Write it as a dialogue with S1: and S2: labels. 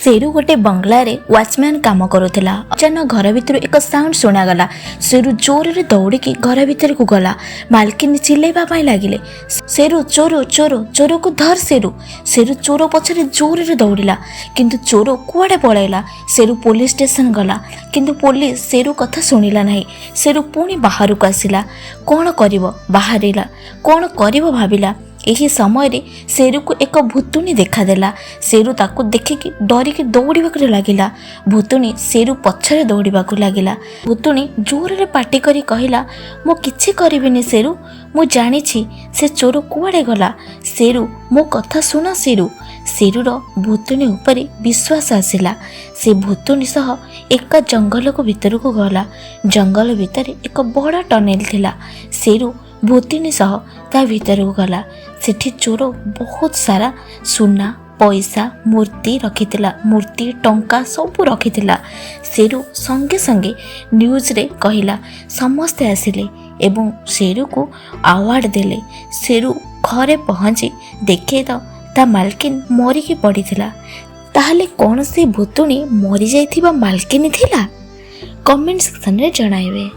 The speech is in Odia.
S1: ସେରୁ ଗୋଟେ ବଙ୍ଗଳାରେ ୱାଚମ୍ୟାନ୍ କାମ କରୁଥିଲା। ଅଚାନକ ଘର ଭିତରୁ ଏକ ସାଉଣ୍ଡ ଶୁଣାଗଲା। ସେରୁ ଜୋରରେ ଦୌଡ଼ିକି ଘର ଭିତରକୁ ଗଲା। ମାଲକିନି ଚିଲେଇବା ପାଇଁ ଲାଗିଲେ, "ସେରୁ, ଚୋର, ଚୋର, ଚୋରକୁ ଧର ସେରୁ।" ସେରୁ ଚୋର ପଛରେ ଜୋରରେ ଦୌଡ଼ିଲା, କିନ୍ତୁ ଚୋର କୁଆଡ଼େ ପଳାଇଲା। ସେରୁ ପୋଲିସ ଷ୍ଟେସନ ଗଲା, କିନ୍ତୁ ପୋଲିସ ସେରୁ କଥା ଶୁଣିଲା ନାହିଁ। ସେରୁ ପୁଣି ବାହାରକୁ ଆସିଲା। କ'ଣ କରିବ ବାହାରିଲା, କ'ଣ କରିବ ଭାବିଲା। ଏହି ସମୟରେ ସେରୁକୁ ଏକ ଭୂତୁଣୀ ଦେଖାଦେଲା। ସେରୁ ତାକୁ ଦେଖିକି ଡରିକି ଦୌଡ଼ିବାକୁ ଲାଗିଲା। ଭୂତୁଣୀ ସେରୁ ପଛରେ ଦୌଡ଼ିବାକୁ ଲାଗିଲା। ଭୂତୁଣୀ ଜୋରରେ ପାଟି କରି କହିଲା, "ମୁଁ କିଛି କରିବିନି ସେରୁ। ମୁଁ ଜାଣିଛି ସେ ଚୋର କୁଆଡ଼େ ଗଲା। ସେରୁ, ମୋ କଥା ଶୁଣ ସେରୁ।" ସେରୁର ଭୂତୁଣୀ ଉପରେ ବିଶ୍ୱାସ ଆସିଲା। ସେ ଭୂତୁଣୀ ସହ ଏକ ଜଙ୍ଗଲକୁ ଭିତରକୁ ଗଲା। ଜଙ୍ଗଲ ଭିତରେ ଏକ ବଡ଼ ଟନେଲ ଥିଲା। ସେରୁ ଭୂତିଣୀ ସହ ତା ଭିତରକୁ ଗଲା। ସେଠି ଚୋର ବହୁତ ସାରା ସୁନା, ପଇସା, ମୂର୍ତ୍ତି ରଖିଥିଲା। ମୂର୍ତ୍ତି, ଟଙ୍କା ସବୁ ରଖିଥିଲା। ସେରୁ ସଙ୍ଗେ ସଙ୍ଗେ ନ୍ୟୁଜ୍ରେ କହିଲା। ସମସ୍ତେ ଆସିଲେ ଏବଂ ସେରୁକୁ ଆୱାର୍ଡ଼ ଦେଲେ। ସେରୁ ଘରେ ପହଞ୍ଚି ଦେଖେ ତ ତା ମାଲକିନ ମରିକି ପଡ଼ିଥିଲା। ତାହେଲେ କ'ଣ ସେ ଭୂତୁଣୀ ମରିଯାଇଥିବା ମାଲକିନି ଥିଲା? କମେଣ୍ଟ ସେକ୍ସନରେ ଜଣାଇବେ।